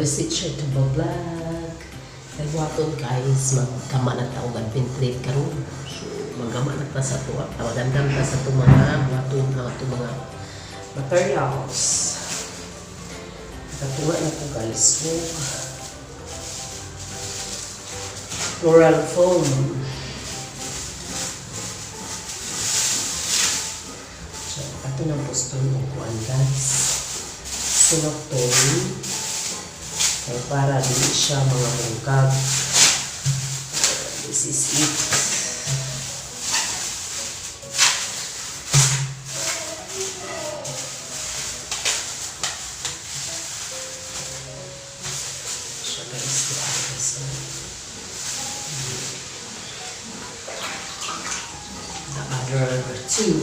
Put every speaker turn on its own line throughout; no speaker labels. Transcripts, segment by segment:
Reset Charitable Vlog. Kay buhaton, guys, maggama na ta og advent trip karon. So maggama na ta sa tuwa, magandam ta sa itong mga buhaton ang atong mga materials. Nakakuha na ko, guys, og floral foam. So, ato nang puston og kuan, guys. Cellophane kay para dili siya mga bungkag. This is it. Siya, guys, diba, guys? The other two.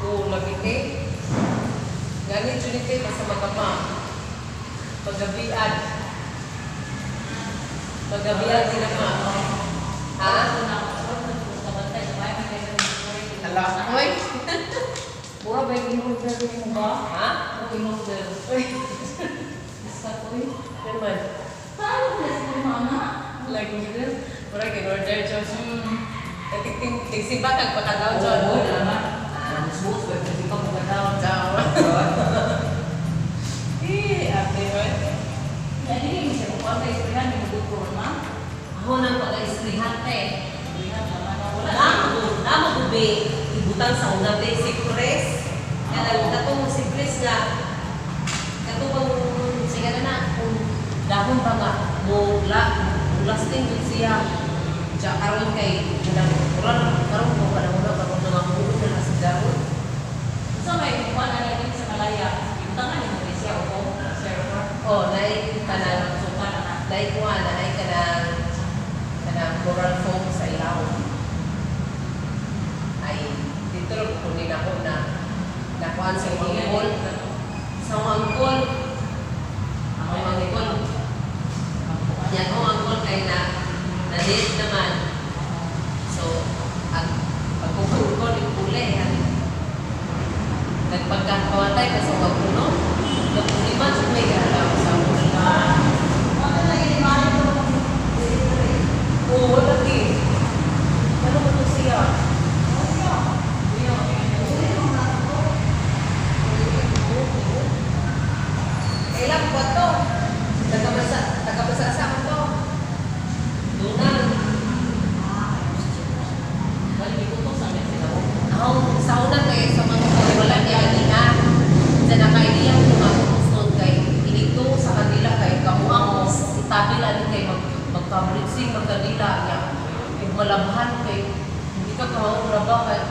Oo, lagi te. Gani jud ni te basta magama. Paggabian. Paggabian sila ma. Ha? Ala, oy.
Mura ba yung in-order mo ba?
Ha?
Ako in-order. Isa ko eh.
Ano man?
Paano ko na sa mga
Lagi order. Mura in-order John. Tigting tigsimba kag pakadaw John.
Oo, naman. Mas ba kasi pa ko daw.
Ciao. Eh, ate man.
Dali ni siya ko sa isprihan ni mo ma.
Ako nang pag-isprihan te.
Isprihan naman wala.
Namo, namo gubi ibutang sa una te si Chris. Kanang katong si Chris nga katong bang sige na na kung dahon ba nga mo la lasting yun siya. Siya karon kay kanang karon karon mo kanang una karon na mamuo na na sa dahon.
Sa may kuan na din sa Malaya. Ibutangan ni mo siya o server.
Oh, naay kanang
Suka na na.
naay kuha na naay kanang kanang coral foam sa ilawom. Ay dito lang kunin ako na nakuan sa imong angkol. Sa imong angkol. Ang angkol. Yan ang angkol kay na na date naman. So, ang pagkukul ko ni Pule, nagpagkakamatay ka sa pagpuno. Nagpulima siya may galaw sa una. Oo, lagi. Ano ba ito siya? Kailan ba to? Tagabasa, tagabasa sa ako to. Dungan. Ako, sa una kay sa mga kay wala niya idea. Sa naka-idea ko nga gusto kay inito sa kanila kay kamuha mo itabi lang kay mag magka-blitzing magkanila niya. Ug malabhan kay hindi ka kamao laba kay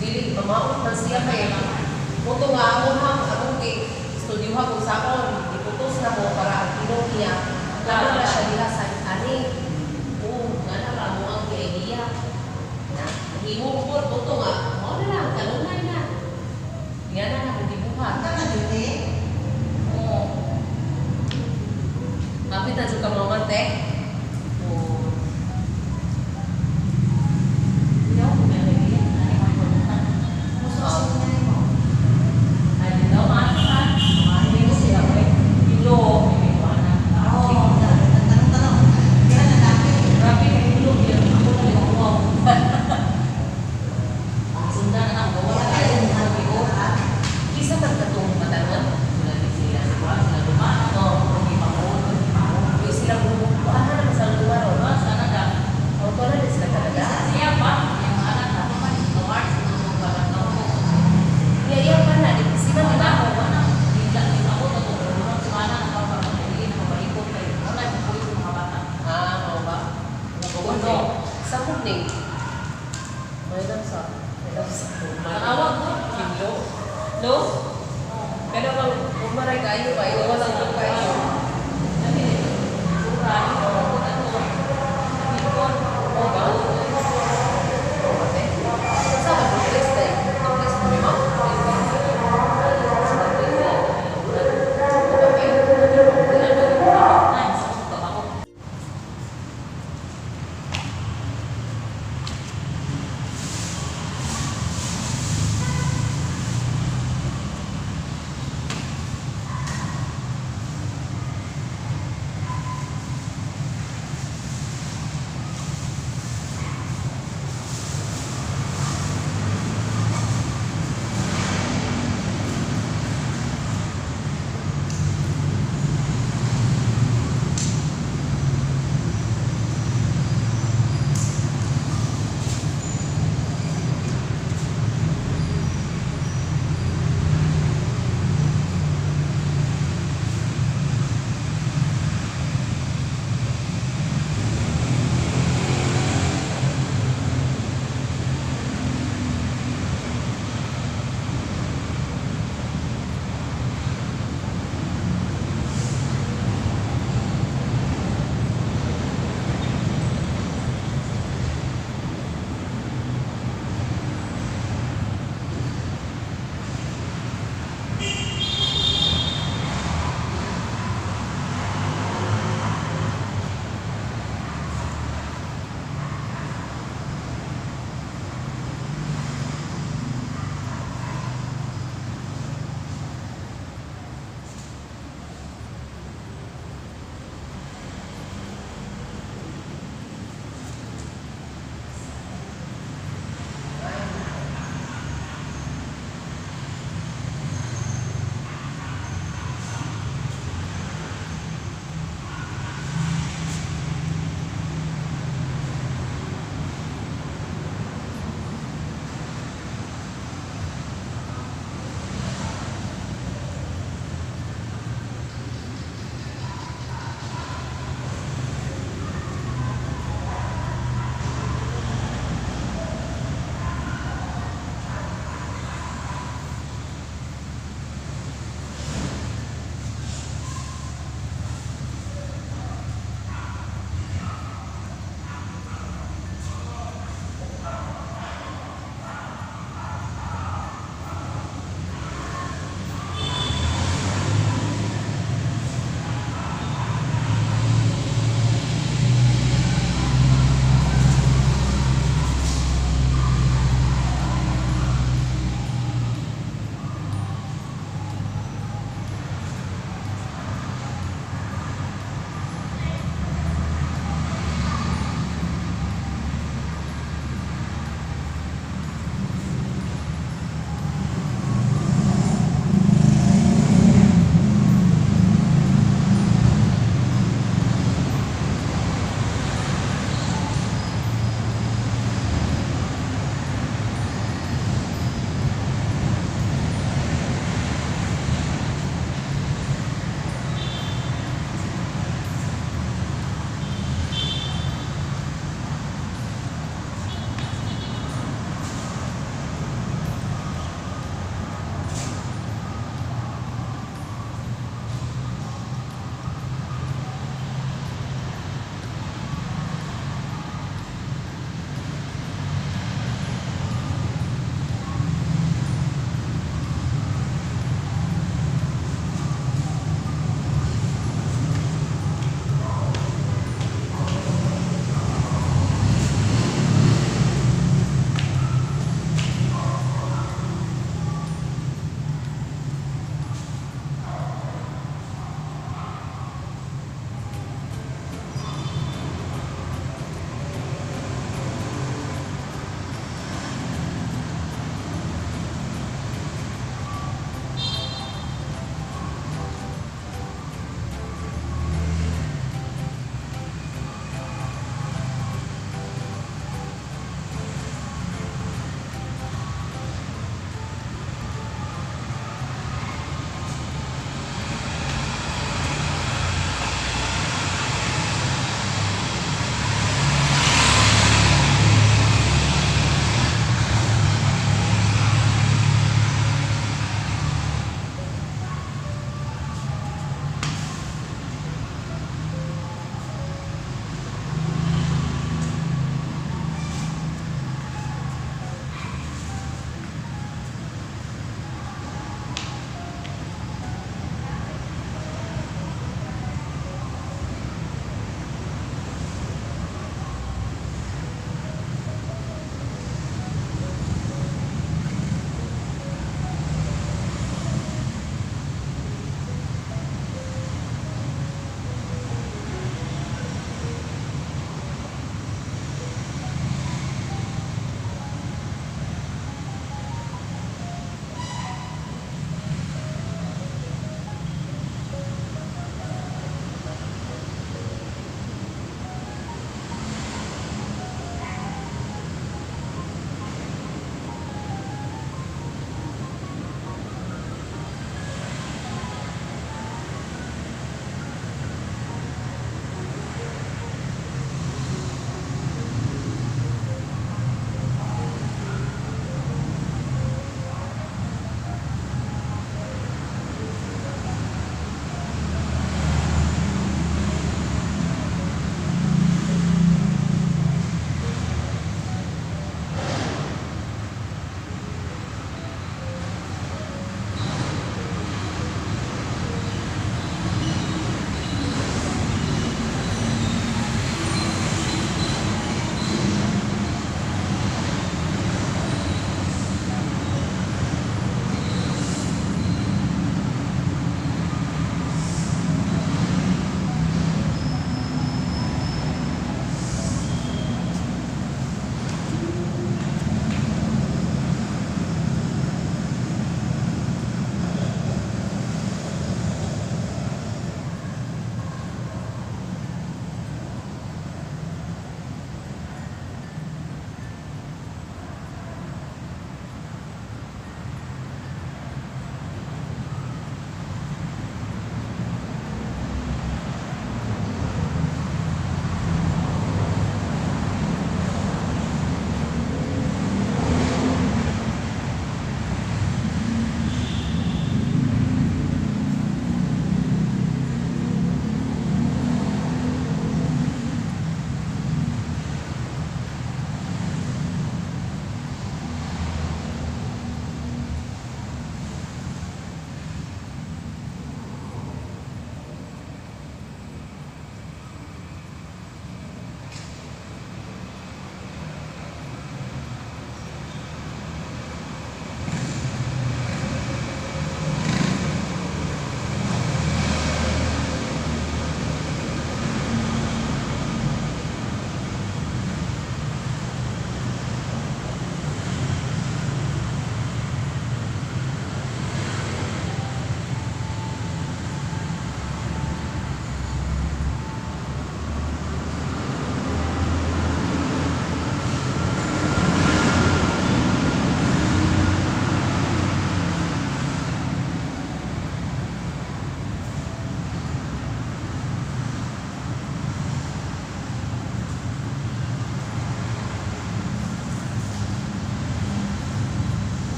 dili mamaot man siya kay Muto nga ako ha, akong kay studio ha kung saon, iputos na mo para ang ilong niya. Lalo na siya nila sa ani. Oo, nga na ra mo ang idea. Na, himo ko muto nga, mao na lang kanunay na. Yan na akong gibuhat. Oo. Kapit na jud ka mama te. Oo. Kisa man katong batanon? Oo. Yung sila bumubuha na sa lugar o. O, wala na sila talaga. Iya, iya pa na. Di sila di ba? Ah, oo ba?
Puno.
Sa morning. May lang sa. May lang sa.
Tanawa ko.
Kilo. No? Pero bang umaray kayo ba? Wala ko kayo. Oo ba? Oo ba, te? Sa ba? Duplex na yun? Duplex mo rin mo? Okay.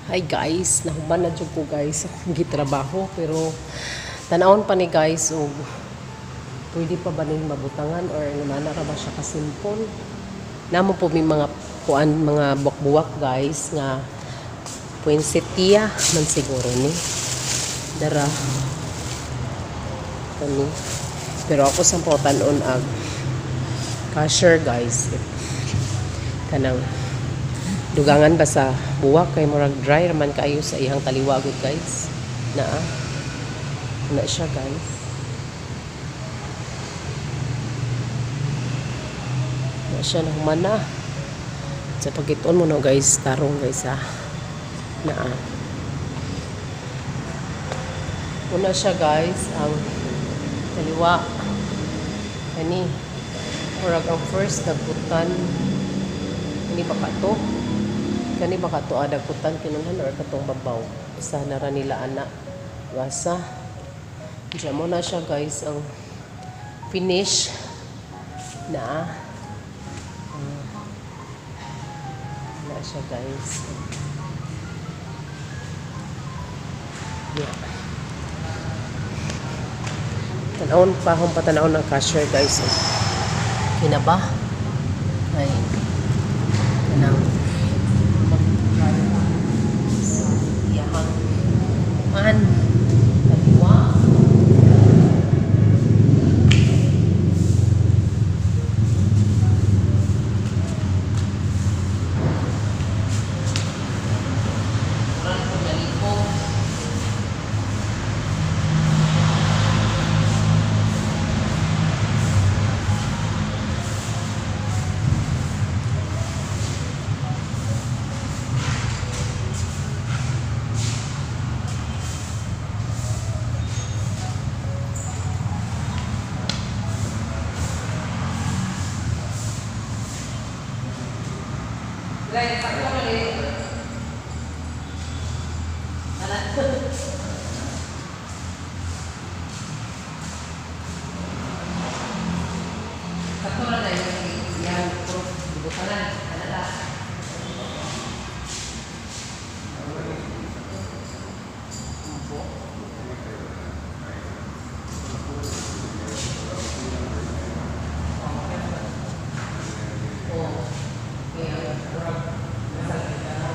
Hi guys, nahuman na jud ko, guys, akong gitrabaho, pero tanawon pa ni, guys, og pwede pa ba ning mabutangan or nana ra ba siya ka simple. Namo po may mga kuan, mga buwak-buwak, guys, nga poinsettia man siguro ni. Dara kani. Pero ako sa tan-on ang cashier, guys. If kanang dugangan ba sa buwak kay murag dry raman kaayo sa iyang taliwagod, guys. Naa. Na siya, guys. Na siya, nahuman na. Sa pagkit-on mo no, guys, tarong, guys, ha. Naa. Una siya, guys, ang kaliwa. Kani. Murag ang first dagkutan. Kani ba ka to? Kani ba ka to ah, dagkutan kinunghan or katong babaw? Isa na ra nila ana. Gasa. Diyan mo na siya, guys, ang finish na. Ah, na siya, guys. Yeah. Tanawon pa akong patanawon ng cashier, guys. Kina ba? Ay. Kanang mag-try pa sa iyahang man. Kaliwa. Murag ko nalipong.
Dahil sa ko na rin. Ana. Sakto na dahil yan, puro butanan. Ana ta. Oh. Kaya, murag, nasa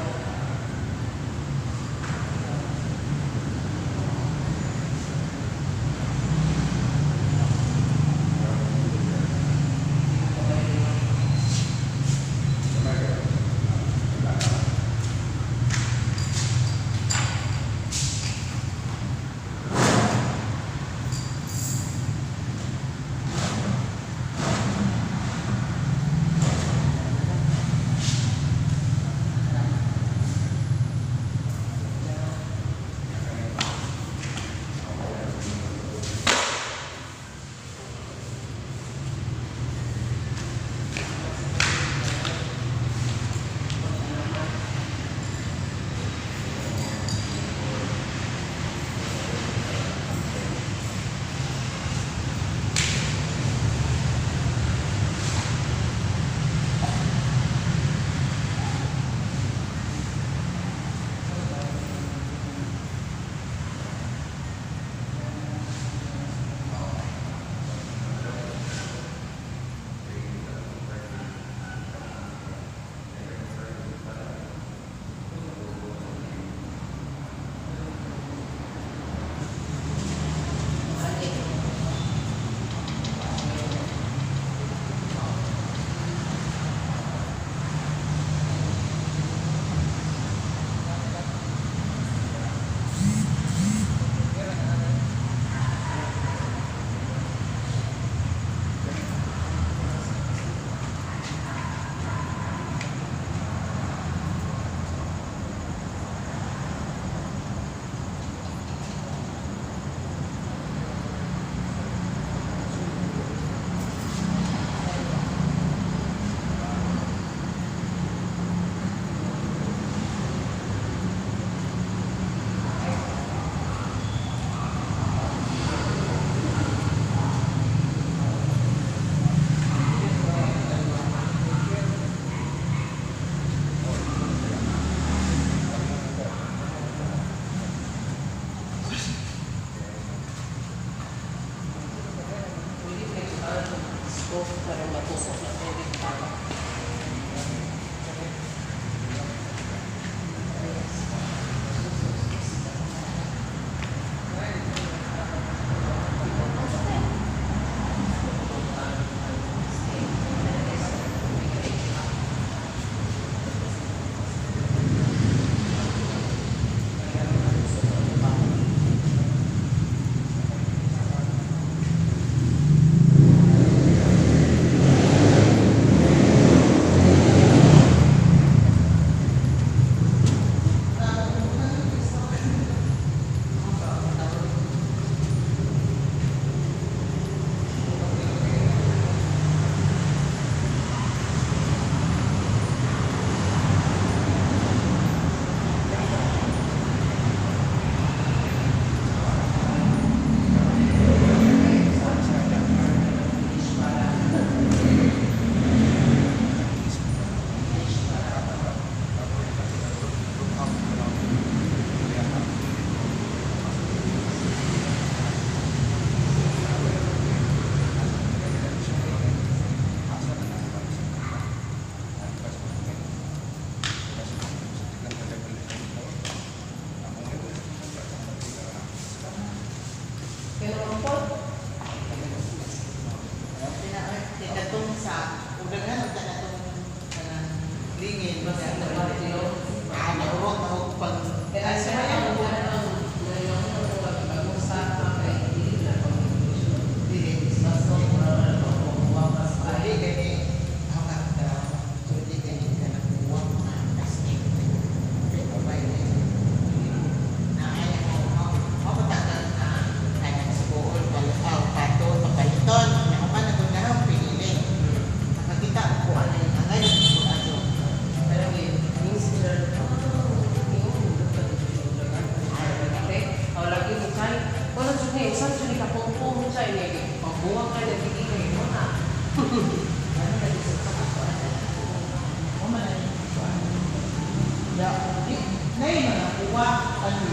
Di, nay mga kuwa, ano,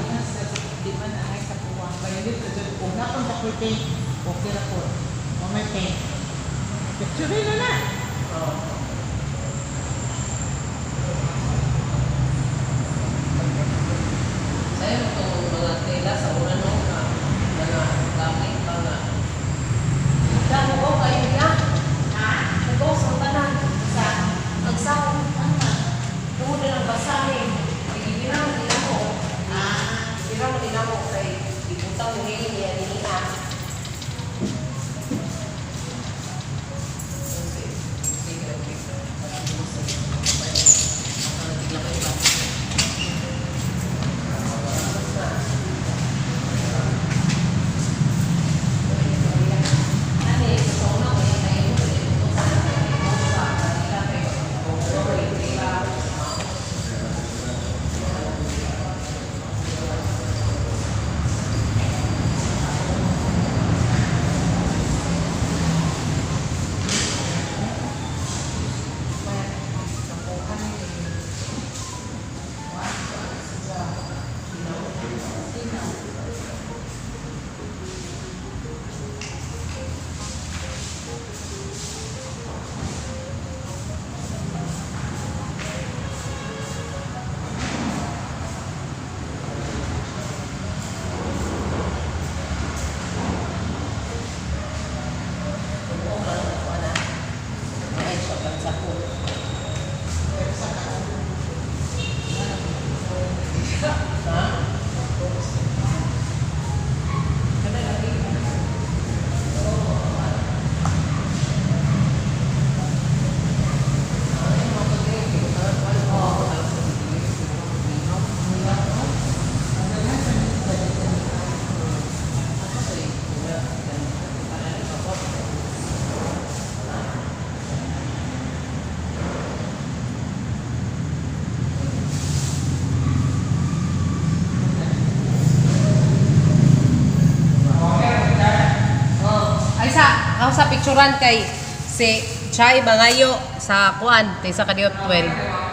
di man angay sa kuwa. Violet na dyan. Kung napang kapoy paint, okay ra po. O may paint. Picture na na.
Oh. Sa'yo itong mga tela sa una no, nga mga gamit pa nga. Damo ko kayo niya.
Ha?
Hugaw sa tanan.
Sa?
Ang sako.
Ano man?
Tungod na lang basahin. Ibirang nila mo.
Ah.
Ibirang nila mo kay ibutang ni niya niya. Oh, ay sa ako sa picturean kay si Chai Bangayo sa kuan, kay sa kadiot 12.